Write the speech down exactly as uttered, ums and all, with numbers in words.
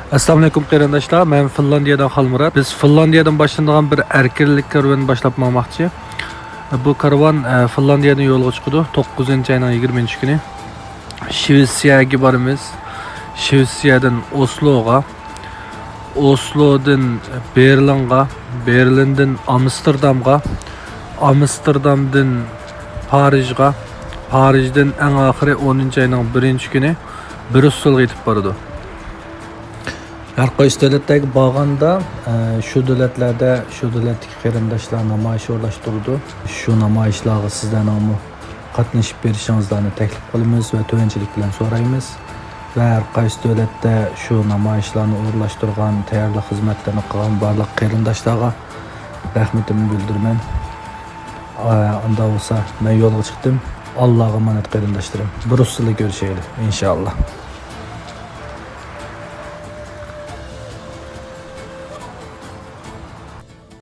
ئەسسالامۇئەلەيكۇم قېرىنداشلار، مەن فىنلاندىيەدىن خالمۇرات. بىز فىنلاندىيەدىن باشلىنىدىغان بىر ئەركىنلىك كارۋىنىنى باشلاپ ماڭماقچى. بۇ كارۋان، ئە، فىنلاندىيەدىن يولغا چىقىدۇ، توققۇزىنچى ئاينىڭ يىگىرمىنچى كۈنى. شىۋېتسىيەگە بارىمىز. شىۋېتسىيەدىن ئوسلوغا، ئوسلودىن بېرلىنغا، بېرلىندىن ئامستېردامغا، ئامستېردامدىن پارىژغا، پارىژدىن ئەڭ ئاخىرى ئونىنچى ئاينىڭ بىرىنچى كۈنى بريۇسسېلغا يېتىپ بارىدۇ. ھەر قايسى دۆلەتلەرگە بارغاندا، ئە، شۇ دۆلەتلەردە، شۇ دۆلەتتىكى قېرىنداشلار نامايىش ئورۇنلاشتۇرىدۇ. شۇ نامايىشلارغا سىزلەرنىڭمۇ قاتنىشىپ بېرىشىڭىزلارنى تەكلىپ قىلىمىز ۋە تۆۋەنچىلىك بىلەن سورايمىز. ۋە ھەر قايسى دۆلەتتە شۇ نامايىشلارنى ئورۇنلاشتۇرغان، تەييارلىق خىزمەتلىرىنى قىلغان بارلىق قېرىنداشلارغا رەھمىتىمنى بىلدۈرىمەن. ئا، ئاندا بولسا مەن يولغا چىقتىم. ئاللاغا ئامانەت قېرىنداشلىرىم. بريۇسسېلدا كۆرۈشەيلى، ئىنشائاللا.